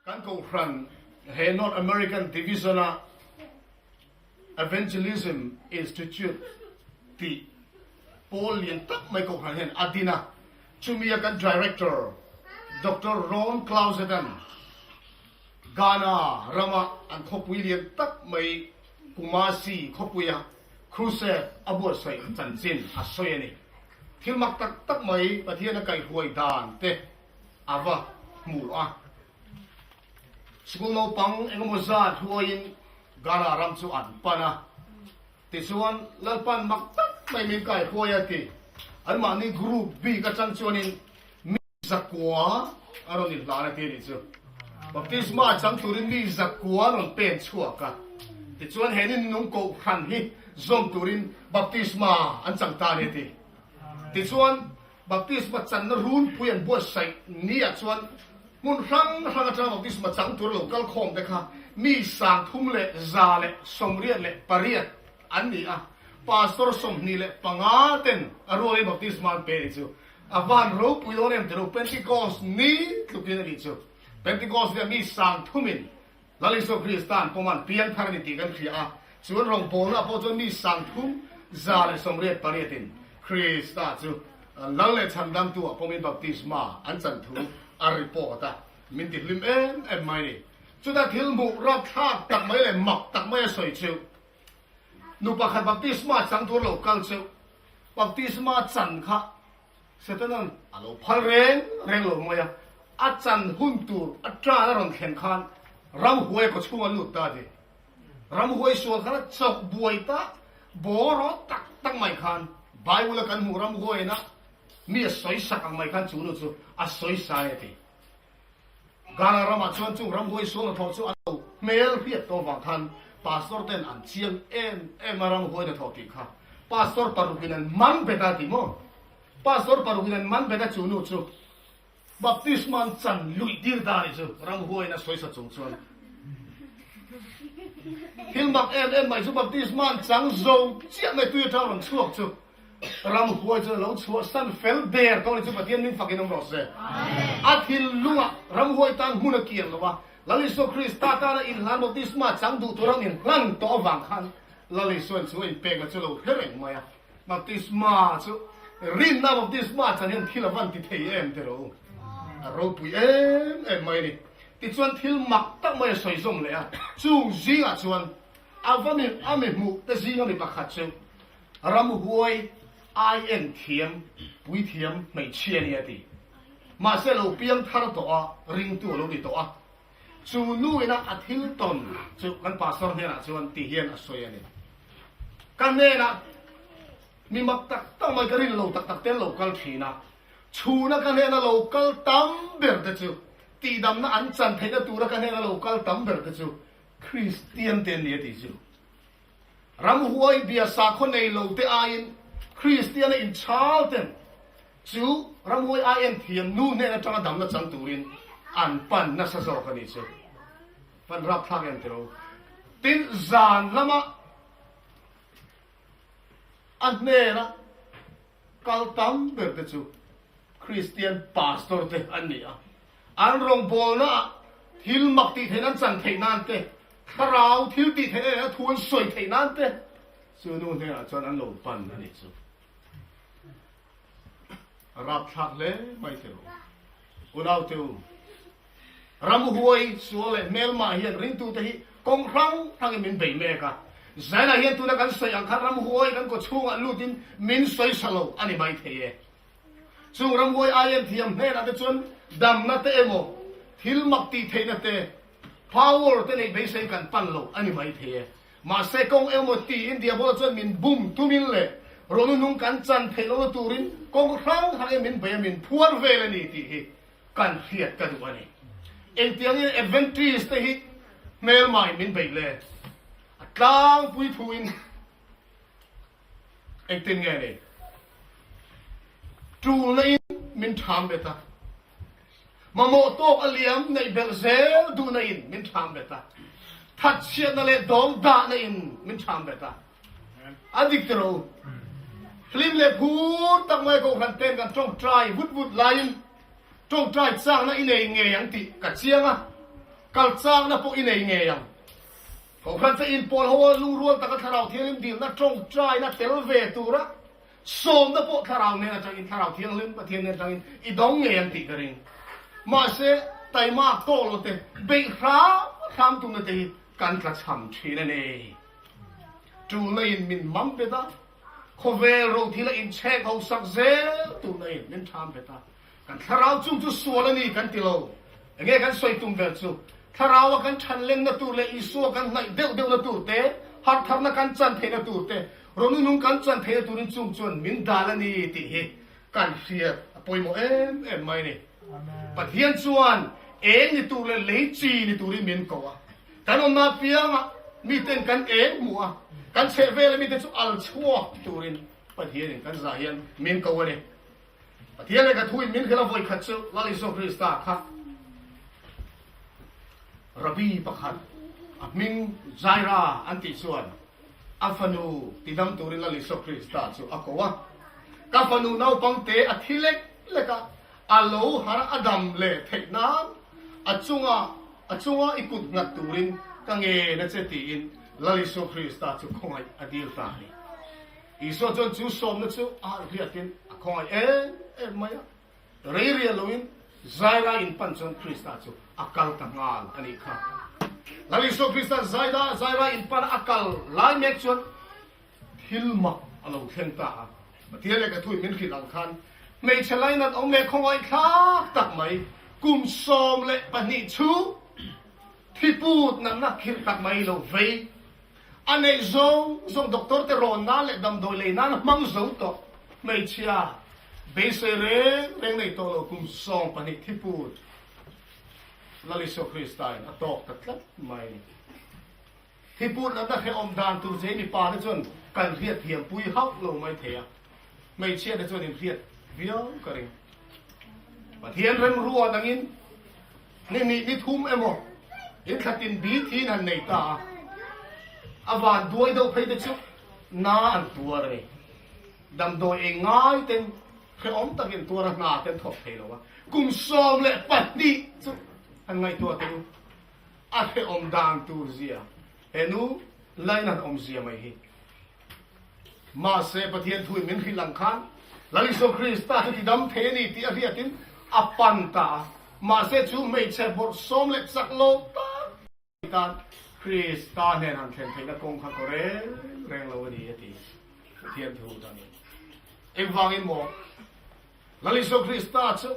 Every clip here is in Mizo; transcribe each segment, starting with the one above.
Kan kohhran he North American Division-a Evangelism Institute tih pawl lian tak mai kohhran hian a din a. Chumi a kan Director Doctor Ron Clauset-a'n Ghana rama an khawpui lian tak mai Kumasi khawpuia Crusade a buatsaih chanchin a sawi a ni. Thil mak tak tak mai Pathian a kaihruai dan te a va hmu a. Sikul naupang engemaw zat hluaiin Ghana ram chu an pan a. Tichuan, Lalpan mak tak mai min kaihruai a ti. Anmahni group bik atang chuanin mi zakua a rawn inhlan a ti a nih chu. Baptisma chang turin mi zakua an rawn pen chhuak a. Tichuan, he ni nung kohhran hi zawm turin baptisma an chang ta a ni a ti. Tichuan, Baptisma channa runpui an buatsaih niah chuan hmun hrang hrang atanga baptisma chang tur lo kal khawm te kha mi 3188 an ni a, pastor 25 ten a rualin baptisma an pe a nih chu. A van ropui dawn em tilo, Pentecost ni tlukin a nih chu. Pentecost nia mi 3000 in Lal Isua Krista an pawm a, an piang thar a ni tih kan hria a, chuan rawngbawlnaah pawh chuan mi 3188 in Krista chu Lal leh Chhandamtu-ah pawmin baptisma an chan thu a report a, min ti hlim em em mai a ni. Chutah thil hmuh rapthlak tak mai leh mak tak mai a sawi chu, nu pakhat baptisma chang tur lo kal chu baptisma chan kha Setana'n a lo phal reng reng lo mai a, a chan hun tur a tan a rawn thlen khan ramhuai kaw chhung a lut ta a ti. Ramhuai sual khan a chawk buai ta bawraw tak tak mai khan Bible a kan hmuh ramhuaiin a mi a sawi sak ang mai khan chu nu chu a sawi sai a ti. Ghana ramah chuan chung ramhuai sual hnathawh chu an lo hmel hriat tawh vang khan pastor ten an chiang em em a ramhuai hnathawh tih kha pastor parukin an man bet a ti maw? Pastor parukin an man bet a chu nu chu baptisma an chan luih tir ta a nih chu ramhuaiin a sawisa chung chuan thil mak em em mai chu baptisma an chang zo chiah mai tui atang rawn chhuak chu Ramhuai chuan a lo chhuahsan fel der tawh a ni chu Pathian min fakin awm rawh se. A thinlungah ramhuai tan hmun a kian lo a, Lal Isua Krista tana inhlan baptisma chang duh tura an inhlan tawh avang khan Lal Isua'n chu a inpekna chu a lo hre reng mai a. Baptisma chu rinna baptisma chan hian thil a van ti thei em teh rawh u. A ropui em em mai a ni. Tichuan thil mak tak mai a sawi zawm leh a, chung zingah chuan a va mi a mi hmuh te zinga mi pakhat chu Ramhuai ai en thiam, puithiam hmeichhia nia ti. Mahse lo piang thar tawh a, ringtu a lo ni tawh a. Chu nu ina a thil tawn chu kan pastor hnenah chuan ti hian a sawi a ni. Ka hnenah mi mak tak tak mai ka rin lo tak tak te an lo kal thin a, chhuna ka hnena lo kal tam ber te chu, tihdamna an chan theihna tura ka hnena lo kal tam ber te chu Kristian te an ni a ti chu. Ramhuai bia sakhaw nei lo te aiin Kristiana inchhal ten chu ramhuai ai en thiam nu hnen atanga damna chang turin an pan nasa zawk a ni chu. Pan rapthlak em tiro. Tin, zan lama a hnena kal tam ber te chu Kristian pastor te an ni a. An rawngbawlna ah thil mak tih theihna an chan theih nan te, thlarau thil tih theihna leh a thu an sawi theih nan te chu nu hnenah chuan an lo pan a nih chu. A rapthlak hle mai teh u. Unaute u, ramhuai sual leh hmelmah hian ringtute hi kawng hrang hrangin min bei mek a. Zainah hian tuna kan sawi ang khan ramhuai kan kawchhungah lutin min sawi sa lo a ni maithei e. Chung ramhuai ai en thiam hnenah te chuan damna te emaw, thil mak tih theihna te, power te neih beisei kan pan lo a ni mai thei e. Mahse kawng emaw tiin Diabola chuan min bum tumin leh rawnu nung kan chan theih lohna turin kawng hrang hrangin min bei a, min phuar vel a ni tih hi kan hriat ka duh a ni. Engtiangin Adventist te hi hmelmain min beih le? A tlangpui thuin. Engtin nge ni? Tulna in min ṭham bet a, mamawh tawk a liam neih belh zel duhna in min ṭham bet a, thatchhiatna leh dawng dahna in min ṭham bet a. A dik tiro u. Hlim leh phur tak mai kohhran ten kan ṭawngṭai vut vut laiin ṭawngṭai chakna i nei ngei ang tih ka chiang a. Kal châkna pawh i nei ngei ang. Kohhran te inpawl ho a lungrual taka Thlarau Thianghlim dilna tawngtaina tel ve tura sawmna pawh Thlarau nen atangin, Thlarau Thianghlim Pathian nen atangin i dawng ngei ang tih ka ring. Mahse, taimak tawh lo te, beih hram hram tumna te hi kan tlachham thin a ni. Tulna in min mam bet a, khawvel rothil a inchhek ho sak zel tulna in min tham bet a. Kan thlarau chung chu sual a ni kan ti lo. Enge kan sawi tum ber chu? Thlarau a kan than lenna tur leh Isua kan hnaih deuh deuhna tur te, harhtharna kan chan theihna tur te, rawnunung kan chan theihna turin chung chuan min dal a ni tih hi kan hriat a pawimawh em em mai a ni. Pathian chuan eng ni tur leh lei chi ni turin min ko a. Kan awmna apiangah miten kan eng hmuh a, kan chhehvela mite chu al chhuak turin Pathianin kan zah hian min ko a ni. Pathian leh ka thuin min hrilh a vawi khat chu Lal Isua Krista kha Rabbi pakhat a hming Jaira an tih chuan a fanu tidam turin Lal Isua Krista chu a ko a. Ka fanu naupang te a thi lek lek a, a lo har a dam leh theih nan a chunga a chunga i kut nghat turin ka ngen a che tiin Lal Isua Krista chu khawngaih a dil ta a ni. Isua chuan chu sawmna chu a harh hriatin a khawngaih em em mai a. Rei riah loin Zaira in pan chuan Krista chu a kal ta nghal a nih kha. Lal Isua Krista Zaida Zaira in pan a kal lai mek chuan thil mak a lo thleng ta a. Pathian leh ka thuin min hrilh ang khan hmeichhe lainat awm leh khawngaih thlak tak mai kum 12 chhung thiput natna khirh tak mai lo vei A neih zawng zawng doctor te rawn nan leh damdawi lei nan hmang zo tawh hmeichhia beisei reng reng nei tawh lo kum 12 thiput Lal Isua Krista in a tawk ta tlat mai a ni. Thiput natna hrehawm dan tur che mipa te chuan kan hriat thiam pui hauh lo mai thei a, hmeichhia te chuan in hriat viau ka ring. Pathian remrua dangin Ni hnih ni thum emaw in thlatin bi thin han nei ta a, a van duai deuh phei te chu na an tuar a ni. Damdawi ei ngai ten hrehawm takin tuar a hna ten thawk thei lo a, kum 12 chu han ngaihtuah teh u, a hrehawm dan tur zia he nu line han awm zia mai hi. Mahse, Pathian thuin min hrilh ang khan Lal Isua Krista chu tidam thei a ni tih a hriatin a pan ta a. Mahse, chu hmeichhe bawrh sawm leh chak lo tak tan Krista hnen han thlen theihna kawng kha kaw reng reng lo a ni, a ti. Pathian thu danin. Engvangin maw? Lal Isua Krista chu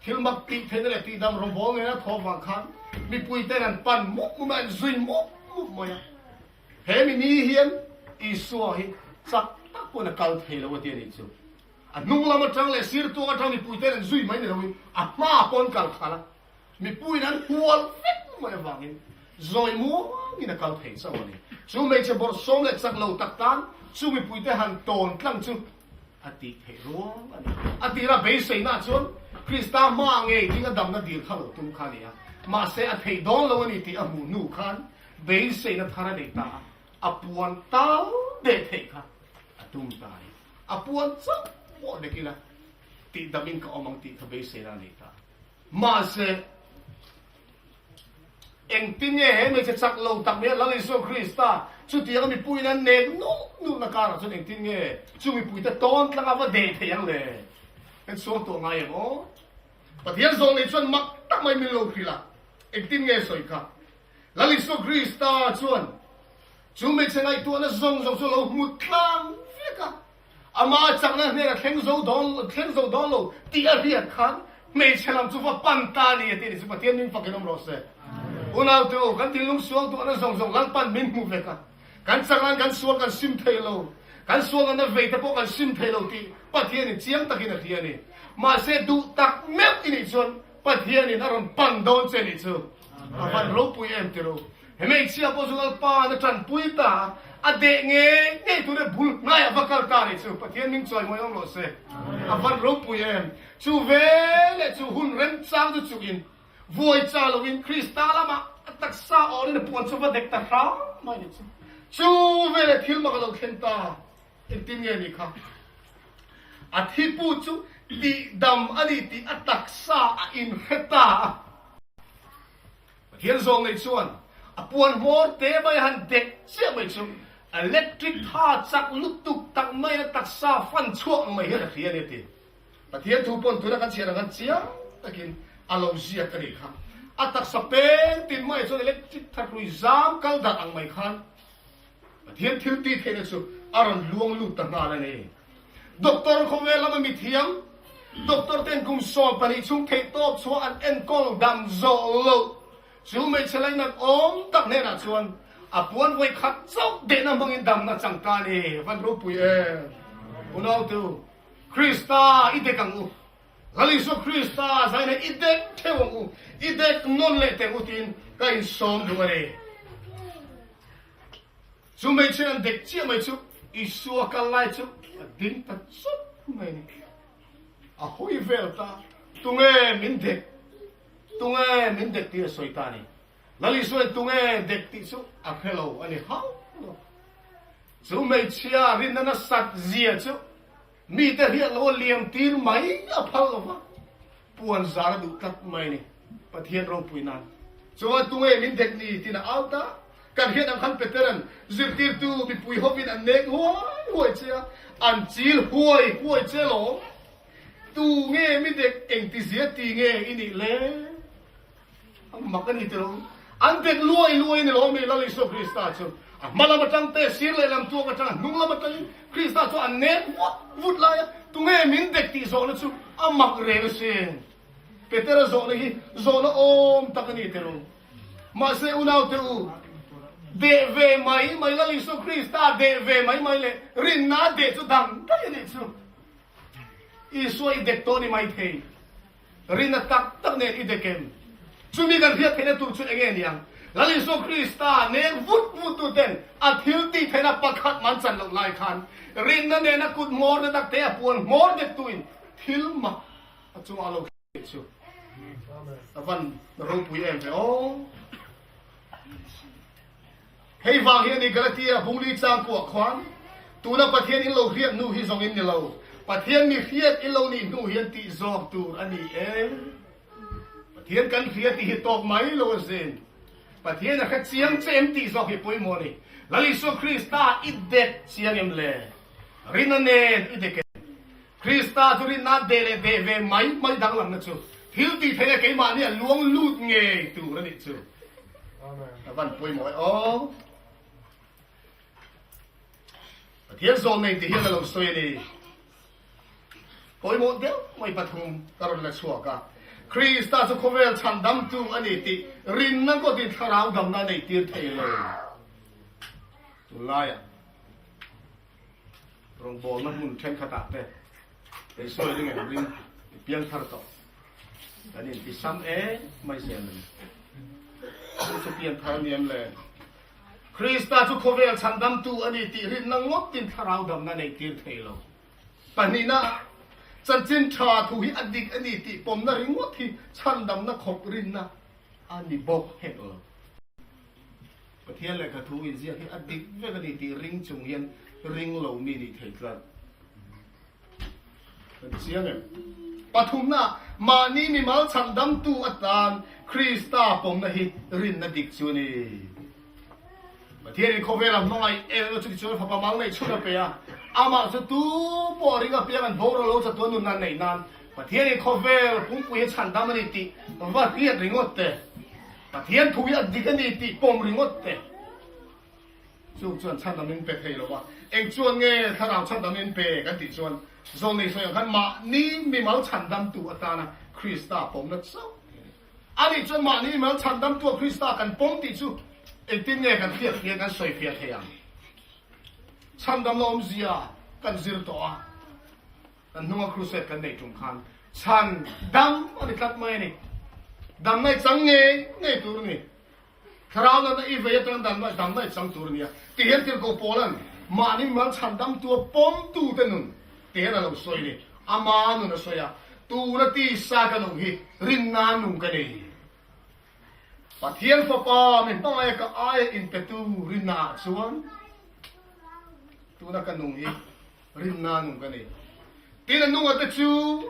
thil mak tih theihna leh tihdam rawngbawl nena thaw vang khan mipuiten an pan mup mup a, an zui mup mup mai a. He mi ni hian Isua hi chak tak pawn a kal thei lo a ti a nih chu. A hnung lam atang leh sir tuang atang mipuite'n an zui mai ni loin a hma pawn kal khalh a, mipuiin an hual vek mai avangin zawi muangin a kal thei chauh a ni. Chu hmeichhe bawrhsawm leh chak lo tak tan chu mipuite han tawn tlang chu a tih theih rual a ni. A tira beiseina chuan Krista hma ngei ding a damna dil kha lo tum kha a ni a, mahse a theih dawn lo a ni tih a hmuh hnu khan Beiseina thar a nei ta a, a puan tal deh theih kha a tum ta a ni. A puan chauh pawh dek ila tih damin ka awm ang tih kha beiseina a nei ta a. Mahse, engtin nge he hmeichhe chak lo tak mai a Lal Isua Krista chutianga mipuiin an nek nuh nuhna karah chuan engtin nge chu mipuite tawn tlanga va deh theih ang le? Kan suang tawh ngai em aw? Pathian zawng nei chuan mak tak mai min lo hrilh a, engtin nge sawi kha? Lal Isua Krista chuan chu hmeichhe ngaihtuahna zawng zawng chu a lo hmu tlang vek a, amah chakna hnena thleng zo dawn thleng zo dawn lo tih a hriat khan hmeichhe lam chu va pan ta a ni a tih a ni chu Pathian min fakin awm rawh se. Unau te u, kan thinlung sual tuahna zawng zawng Lalpan min hmu vek a, kan chaknain kan sual kan sim thei lo, kan sual nana vei te pawh kan sim thei lo tih Pathianin chiang takin a hria a ni. Mahse duh tak meuh i nih chuan Pathianin a rawn pan dawn che nih chu a van ropui em ti ro. He hmeichhia pawh chu Lalpa'n a tanpui ta a, a deh ngei ngei tur e bul hnaiah va kal ta nih chu Pathian min chawimawi awm rawh se. A van ropui em. Chu ve leh chu hun remchang chu chuhin vuai cha loin Krista lamah a taksa awlin a puan chu va dek ta hram mai nih chu. Chu ve leh thil mak a lo thleng ta. Engtin nge ni kha? A thipu chu tihdam a ni tih a taksa a inhre ta a. Pathian zawng nei chuan a puan hmawr te mai a han dek chiah mai chu electric tha chak lutuk tak maia taksa fan chhuak ang mai hian a hria a ni a ti. Pathian thu pawn tuna kan chhiar ang khan chiang takin a lo ziak a nih kha. A taksa peng tin maiah chuan electric thatrui zam kal darh ang mai khan Pathian thil tih theihna chu a rawn luang lut ta nghal a ni. Doctor khawvel lama mithiam, doctor ten kum 12 chhung theihtawp chhuah an enkawl dam zawh loh chu hmeichhe lainat awm tak hnenah chuan a puan vawi khat chauh dehna hmangin damna chang ta a ni. Van ropui em! Unautu, Krista i dek ang u. Lal Isua Krista zaina i dek theuh ang u, i dek nawn leh teh u tiin ka insawm duh a ni. Chu hmeichhe an dek chiah mai chu Isua kal lai chu a ding ta chawt mai a ni. A hawi vel ta, Tunge min dek? Tunge min dek tih a sawi ta a ni. Lal Isuain tunge dek tih chu a hre lo a ni hauh lo. Chu hmeichhia rinna nasat zia chu Mite hriat lo a liam tir mai a phal lo va, puan zar a duh tlat mai a ni, Pathian ropui nan. Chuan tunge min dek ni tiin a out a, kan hriat ang khan Petera'n zirtirtu mipui hovin an nek huai huai che a, an chil huai huai che lawm. Tunge mi dek engtizia ti nge i nih le? A mak a ni tilo. An dek luai luai a ni lo mi Lal Isua Krista chu a hma lam atang te, sir leh lam tuak atang, a hnung lam atangin Krista chu a nek vut vut lai a, tunge min dek tih zawhna chu a mak reng asin. Petera zawhna hi zawhna awm tak a ni tilo. Mahse unaute u, deh ve mai mai Lal Isua Krista deh ve mai mai leh rinna deh chu dang daih a nih chu. Isua i dek tawh ni mai thei. Rinna tak tak nen i dek em? Chumi kan hriat theihna tur chu enge niang? Lal Isua Krista nek vut vut tu ten a thil tih theihna pakhat man chan loh lai khan rinna nena kut hmawr na tak te a puan hmawr dek tuin thil mak a chungah a lo thleng chu a van ropui em ve aw. Hei vang hi a ni Galatia bungli changkuah khuan tuna Pathian in lo hriat hnu hi zawng in ni lo, Pathian mi hriat in lo nih hnu hian tih zawk tur a ni e. Pathian kan hria tih hi tawk mai lo a zin. Pathian a hre chiang che em tih zawk hi pawimawh a ni. Lal Isua Krista i dek chiang em le? Rinna nen i dek em? Krista chu rinna deh leh deh ve mai mai danglamna chu thil tih theihna keimahni a luang lut ngei tur a nih chu. A van pawimawh e aw. Pathian zawn nei ti hian a lo sawi a ni. Pawimawh deuh mai pathum ka rawn la chhuak a. Krista chu khawvel chhandamtu a ni tih rinna ngawtin thlarau damna a neih tir thei lo. Tunlaiah Rawngbawlna hmun thenkhatah te kei sawi ring em ring i piang thar tawh. Kan inti sam em mai zel a ni. Chu chu pian thar a ni em le? Krista chu khawvel chhandamtu a ni tih rinna ngawtin thlarau damna neih tir thei lo. Pahnihna, chanchin tha thu hi a dik a ni tih pawmna ringawt hi chhandamna khawp rinna a ni bawk hek lo. Pathian lehkha thu inziak hi a dik vek a ni tih ring chung hian ring lo mi nih thei tlat. Kan chiang em? Pathumna, mahni mimal chhandamtu atan Krista pawmna hi rinna dik chu a ni. Pathianin khawvela hmangaih em em a chutichuan fapa mal neih chhun a pe a, amah chu tu pawh a ring apiang an boral lo chatuan nunna neih nan Pathianin khawvel pumpui hi chhandam a ni tih va hriat ringawt te. Pathian thu hi a dik a ni tih pawm ringawt te chu chuan chhandam in pe thei lo va, eng chuan nge thlarau chhandam in pe kan tih chuan Zawlnei sawi ang khan mahni mimal chhandamtu atana Krista pawmna chauh hi a ni. Ani chuan mahni mimal chhandamtu a Krista kan pawm tih chu engtin nge kan hriat hian kan sawi fiah thei ang? Chhandamna awmzia kan zir tawh a. Kan hnunga crusade kan neih tum khan chhan dam a ni tlat mai a ni. Damna i chang ngei ngei tur a ni. Thlarau natna i vei atang damna damna i chang tur a ni a. Ti hian Tirhkoh Paula'n mahni mimal chhan damtu a pawmtute nun ti hian a lo sawi a ni. Ama nun a sawi a, Tuna tisa ka nung hi rinna nung ka ni. Pathian Fapa mi hmangaih ka aia inpetu rinna ah chuan tuna ka nung hi Rinna nung ka nei. Tin a nunga te chu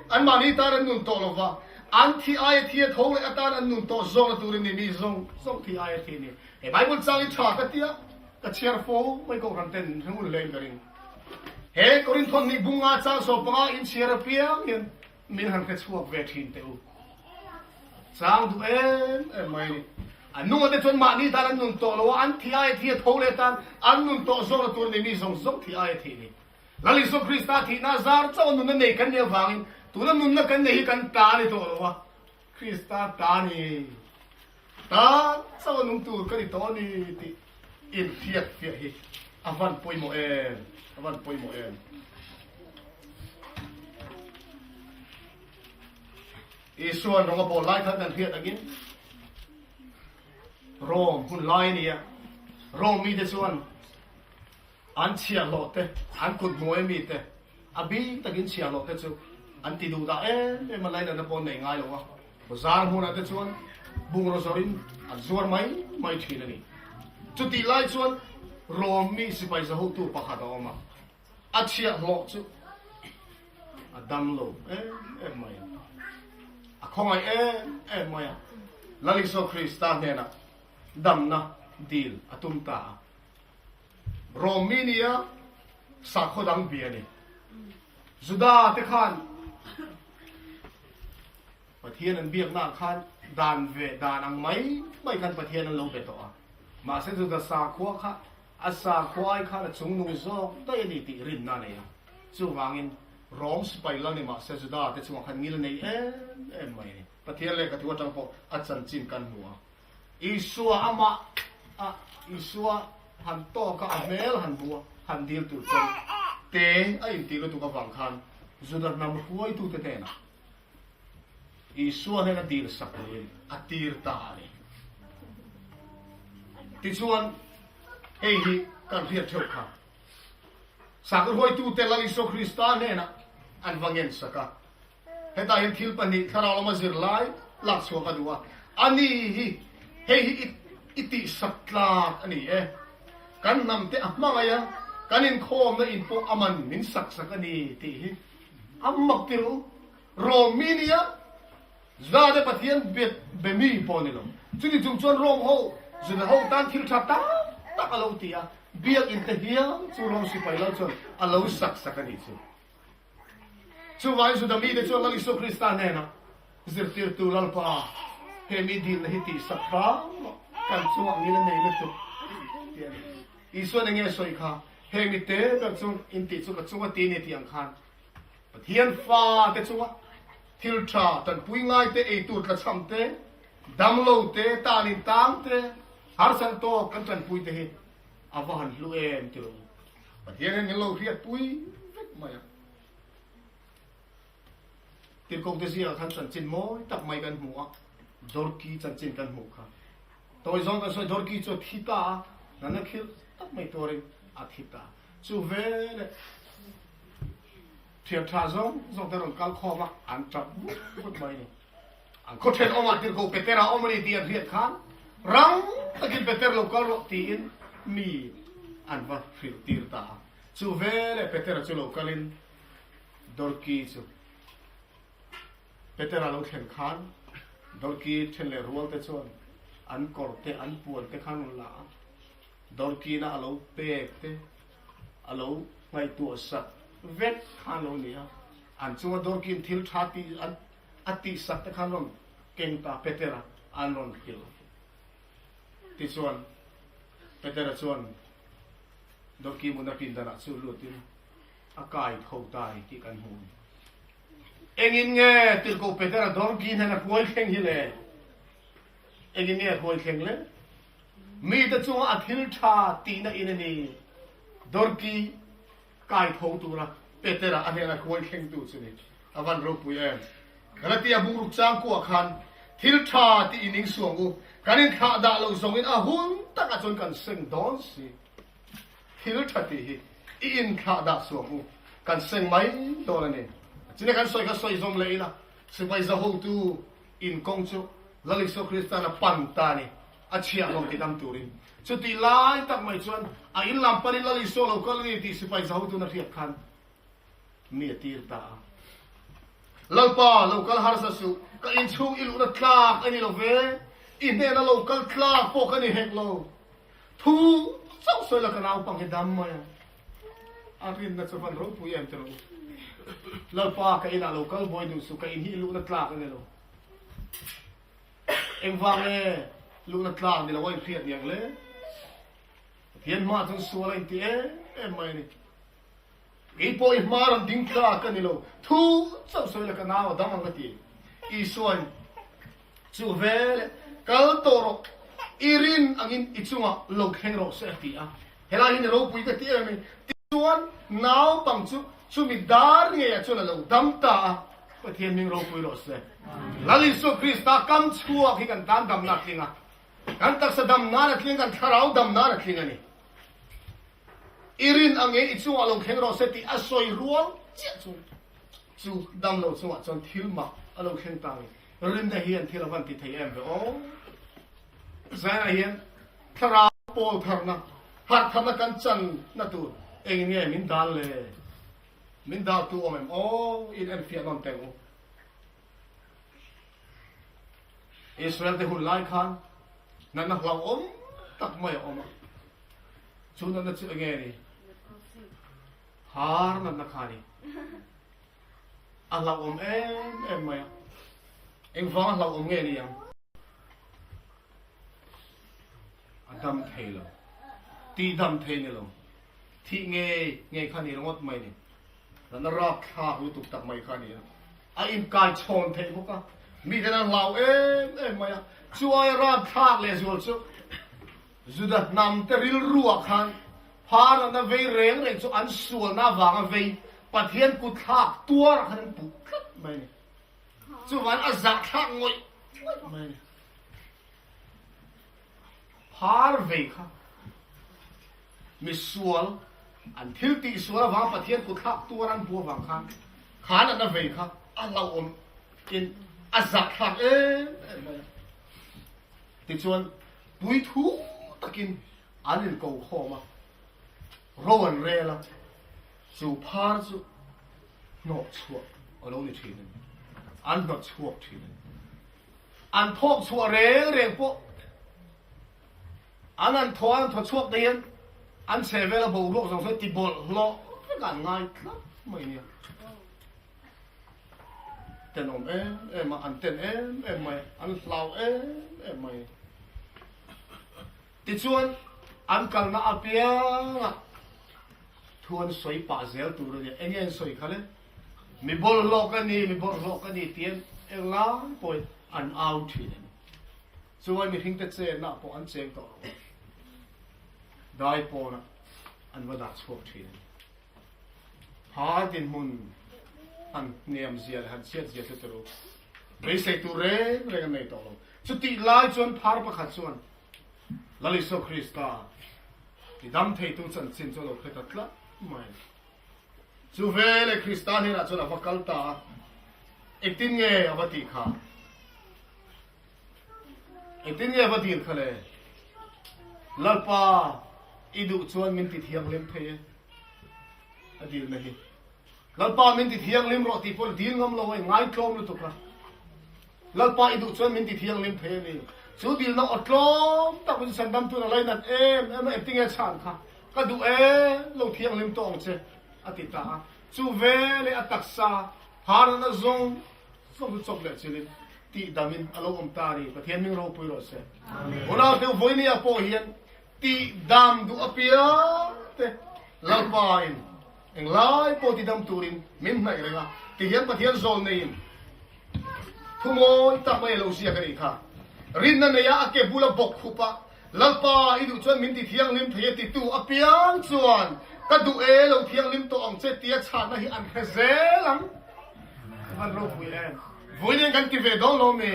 anmahni tan an nun tawh lo va, An thi aia thi a tho leh atan an nun tawh zawkna turin ni mi zawng zawng thi aia thi ni. He Bible chang hi tha ka tia ka chhiar fo mai kohhran ten ringun hle in ka ring. He Korinthon nih bunga chang 15 in chhiar apiang hian min han hre chhuak ve thin teh u. Chang duh em em mai a ni. An nunga te chuan mahni tan an nun tawh lo a, an thi aia thi a tho leh tan an nun tawh zawkna tur ni mi zawng zawng thi aia thi ni. Lal Isua Krista thihna zar chauh a nunna nei kan nih avangin tuna nunna kan nei hi kan ta a ni tawh lo a, Krista ta ni. Ta chauh a nung tur ka ni tawh a ni tih inhriat fiah hi a van pawimawh em, a van pawimawh em. Isua'n rawng a bawl lai khan kan hriat angin Rom hun lai a ni a, Rom mite chuan An chhiahhlawh te, an kut hnuai mi te, a bik takin chhiahhlawh te chu an ti duh dah em em a, lainatna pawh an nei ngai lo a, bazar hmunah te chuan bungraw zawrhin an zuar mai mai thin a ni. Chutih lai chuan Rom mi sipai zahotu pakhat a awm a, a chhiahhlawh chu a dam lo em em mai a, a khawngaih em em mai a, Lal Isua Krista hnenah damna dil a tum ta a. Rom mi nia sakhaw dang bia a ni. Juda te khan Pathian an biaknaah khan dan ve dan ang mai mai khan Pathian an lo be tawh a. Mahse Juda sakhua kha a sakhua ai khan a chungnung zawk daih a ni tih rinna a nei a. Chuvangin Rom sipai lal ni mahse Juda te chungah khan ngil a nei em em mai a ni. Pathian lehkha thu atang pawh a chanchin kan hmu a. Isua amah a Isua han tawk a, a hmel han hmu a, han dil tur chuan te a intih lutuk avang khan Juda hnam hruaitute hnenah Isua hnena dil sak turin a tir ta a ni. Tichuan, hei hi kan hriat theuh kha. Sakhaw hruaitute Lal Isua Krista hnenah an va ngen sak a. Hetah hian thil pahnih thlarau lama zirlai lak chhuak a duh a, a ni hi hei hi i tihsak tlak a ni e. Kan hnam te a hmangaih a, kan inkhawmna in pawh a man min sak sak a ni tih hi a mak tir u. Rom mi nia Juda te Pathian be mi pawh a ni lo. Chuti chung chuan Rom ho Juda ho tan thil tha tak tak a lo ti a, biakinn te hial chu Rom sipai lo chuan a lo sak sak a nih chu. Chuvangin Juda mite chuan Lal Isua Krista hnenah, Zirtirtu Lalpa, he mi dilna hi tihsak hram rawh, kan chungah ngil a nei lutuk, tih a ni. Isua'n eng nge sawi kha? Heng mi te ber chu in tih chu ka chunga ti ni tih ang khan Pathian fate chunga thil tha tanpui ngai te, eitur tlachham te, damlo te, tanin tang te, harsat tawk kan tanpui te hi a va han hlu em ti lo. Pathian hian min lo hriatpui vek mai a. Tirhkohte zingah khan chanchin mawi tak mai kan hmu a, Dorki chanchin kan hmuh kha. Tawi zawng kan sawi Dorki chu a thi ta a, nana khilh tak mai tuarin a thi ta. Chu veleh thian tha zawng zawng te rawn kal khawm a, an tap vut vut mai a ni. An khaw thenawmah tirhkoh Petera awm a ni tih an hriat khan rang takin Peter lo kal rawh tiin mi an va hrilh tir ta a. Chu veleh Petera chu lo kalin Dorki chu Petera lo thlen khan Dorki then leh rual te chuan an kawr te an puan te khan rawn la a, Dorkina a lo pek te a lo ngaihtuah sak vek khan lo ni a. An chunga Dorkin thil tha tih an A tihsak te khan rawn keng ta Petera an rawn hrilh. Tichuan, Petera chuan Dorki muna pindanah chu lutin a kai tho ta ni tih kan hmu a ni. Engin nge tirhkoh Petera Dorki hnen a hruai thleng hi le? Engin nge a hruai thleng le? Mite chunga a thil tha tihna in a ni. Dorki Kai tho tura Petera a hnena hruai thlengtu chu ni. A van ropui em! Galatia bungruk changkuah khan thil tha tih in ingsuang u, kan inthlah dah lo zawngin a hun takah chuan kan seng dawn si. Thil tha tih hi i inthlah dah suang u, kan seng mai dawn a ni. China kan sawi kha sawi zawm leh ila, sipai zahotu in kawng chu Lal Isua Krista'n a pan ta a ni. A chhiah lo ti dam turin. Chutih lai tak mai chuan a in lam panin Lal Isua lo kal a ni tih sipai zaho tuna hriat khan mi a tir ta a. Lalpa, lo kal harsa suh, ka inchhung i luhna tlak a ni lo ve, i hnena lo kal tlak pawh ka ni hek lo. Thu chauh sawi la ka naupang hi dam mai ang. A rinna chu van ropui em tilo. Lalpa ka inah lo kal buai duh suh, ka in hi i luhna tlak a ni lo. Engvang nge luhna tlak ni lo a inhriat ni ang le? Pathian hmaah chuan sual a inti em em mai a ni. Kei pawh i hma rawn ding tlak ka ni lo, thu chauh sawi la ka nau a dam ang ka ti. Isuain, Chu vele, kal tawh rawh, i rin angin i chungah lo thleng rawh se a ti a. Helai hi ni ropui ka ti em a ni. Tichuan, naupang chu chumi dar ngeiah chuan a lo dam ta a, Pathian hming ropui rawh se. Lal Isua Krista kam chhuak hi kan tan damna a tling a, kan taksa dam nan a tling, kan thlarau dam nan a tling a ni. I rin ang e, i chungah lo thleng rawh se tih a sawi rual chiah chu chu dam lo chungah chuan thil mak a lo thleng ta a ni. Rinna hian thil a van ti thei em ve aw. Zainah hian thlarau pawl tharna, harh tharna kan channa tur engin nge min dal le? Min daltu awm em aw? In enfiah nawn teh u. Israel te hun lai khan natna hlauhawm tak mai a awm a. Chu natna chu enge ni? Har natna kha ni. A hlauhawm em em mai a. Engvanga hlauhawm nge ni ang? A dam thei lo. Tih dam thei ni lo. Thih ngei ngei kha ni ringawt mai ni. Natna rapthlak lutuk tak mai kha a ni a. A inkai chhawn theih bawk a. Miten an hlau em em mai a. Chu aia rapthlak lehzual chu Juda hnam te rilruah khan phar natna vei reng reng chu an sualna avanga vei Pathian kutthlak tuarah khan an puh tlat mai a ni. Chuvan a zahthlak ngawih ngawih mai a ni. Phar vei kha misual an thil tih sual avanga Pathian kutthlak tuar an hmuh avang khan kha natna vei kha a hlauhawm in a zahthlak em em mai a. Tichuan puithu takin an inko khawm a, ro an rel a, chu phar chu hnawh chhuah a lo ni thin a ni. An hnawt chhuak thin a ni. An thawk chhuah reng reng pawh an an thaw an thaw chhuak te hian an chhe vela boruak zawng sawi ti bawlhhlawh vek an ngai tlat mai nia. Tenawm em em a, an ten em em mai, an hlau em em mai. Tichuan an kalna apiangah thu an sawi pah zel tur a nia. Enge an sawi kha le? Mi bawlhhlawh ka ni, mi bawlhhlawh ka ni tiin englai pawhin an au thin a ni. Chuan mihringte chenna pawh an cheng tawh lo. Dai pawnah an va dah chhuak thin a ni. Phar dinhmun han hniam zia leh han chhiat zia chu turu beisei tur reng reng an nei tawh lo. Chutih lai chuan phar pakhat chuan Lal Isua Krista i dam theitu chanchin chu a lo hre ta tlat mai. Chu veleh Krista hnenah chuan a va kal ta a, engtin nge a va tih kha? Engtin nge a va dil kha le? Lalpa, i duh chuan min ti thianghlim thei e, a dilna hi. Lalpa, min ti thianghlim rawh tih pawh dil ngam lo a, i ngaitlawm lutuk a. Lalpa, i duh chuan min ti thianghlim thei a ni. Chu dilna aw tlawm tak min sandam tun a lainat em em a, engtin nge chhan kha? Ka duh e, lo thianghlim tawh ang che, a ti ta a. Chu veleh a taksa harna zawng zawng chu chawp leh chilin tih damin a lo awm ta a ni. Pathian hming ropui rawh se. Unau teu vawinia pawh hian tih dam duh apiang te Lalpa in englai pawh ti dam turin min hnaih reng a, tihian Pathian zawl neiin thu mawi tak mai a lo ziak a nih kha. Rinna neia a ke bula bawk khup a, Lalpa, i duh chuan min ti thianghlim thei e titu apiang chuan ka duh e, lo thianghlim tawh ang che tia chhahna hi an hre zel ang. Ka van ropui em. Vawiin kan ti ve dawn lo mi?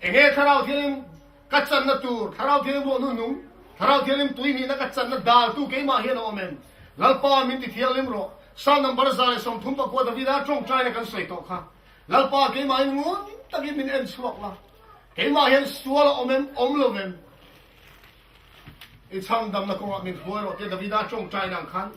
Enge Thlarau Thianghlim ka channa tur, Thlarau Thianghlim ruah hnuhnung, Thlarau Thianghlim tui hnihna ka channa daltu keimah hian a awm em? Lalpa, min ti thianghlim rawh. Psalm number 139 Davida tawngtaina kan sawi tawh kha. Lalpa, keimahin ngun takin min en chhuak la. Keimah hian sual a awm em? Awm lo vem. I chhandamna kawngah min hruai rawh tia Davida tawngtaina ang khan.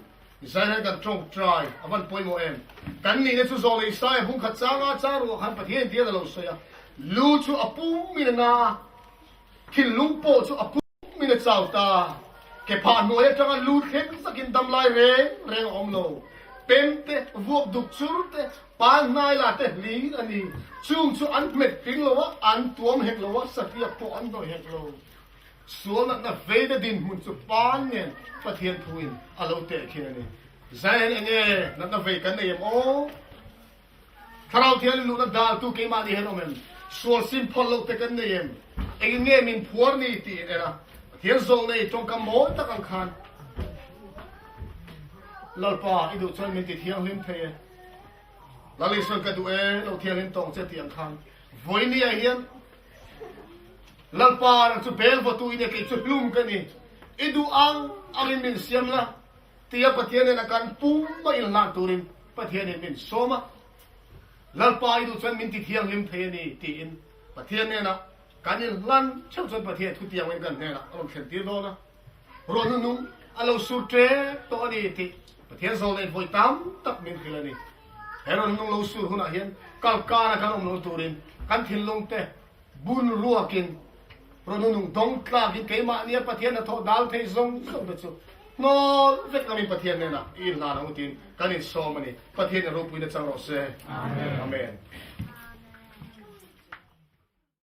Zairen kan tawngtai a van pawimawh em? Kan nihna chu zawh leh Isaia bung khat changa chang ruah khan Pathian tian a lo sawi a, lu chu a pum in a na a, thinlung pawh chu a pum in a chau ta. Ke phah hnuai atanga lu thleng zakin dam lai reng reng a awm lo. Pem te, vuak duk chur te, pan hnai la te hlir a ni. Chung chu an hmet tling lo a, an tuam hek lo a, satliak pawh an hnawih hek lo. Sual natna veina dinhmun chu pan nen Pathian thuin a lo teh thin a ni. Zain enge natna vei kan nei em aw? Thlarau Thianghlim luhna daltu keimahni hian awm em? Sual sim phawt loh te kan nei em? Engin nge min phuar ni tiin en a, Pathian zawng nei tawngkam mawi tak ang khan Lalpa i duh chuan min ti thianghlim thei e. Lal Isuan ka duh e, lo thianghlim tawng che tih ang khan vawinia hian Lalpa nang chu bel vawtu i nia kei chu hlum ka ni. I duh ang angin min siam la tia Pathian nen a kan pum a inhlan turin Pathianin min sawm a. Lalpa i duh chuan min ti thianghlim thei a ni tiin Pathian nena kan inhlan theuh chuan Pathian thutiangin kan hnenah a rawn thlen tir dawn a. Ruah nunung a lo sur tep tawh a ni tih Pathian zawl nei vawi tam tak min hrilh a ni. He ruah nunung lo sur hunah hian kalkana kan awm lo turin kan thinlung te bun ruakin ruah nunung dawng tlakin keimahnia Pathian hnathawh dal thei zawng zawng te chu hnawl vek ngamin Pathian hnenah i inhlan ang u tiin kan insawm a ni. Pathian in ropuina chang rawh se. Amen.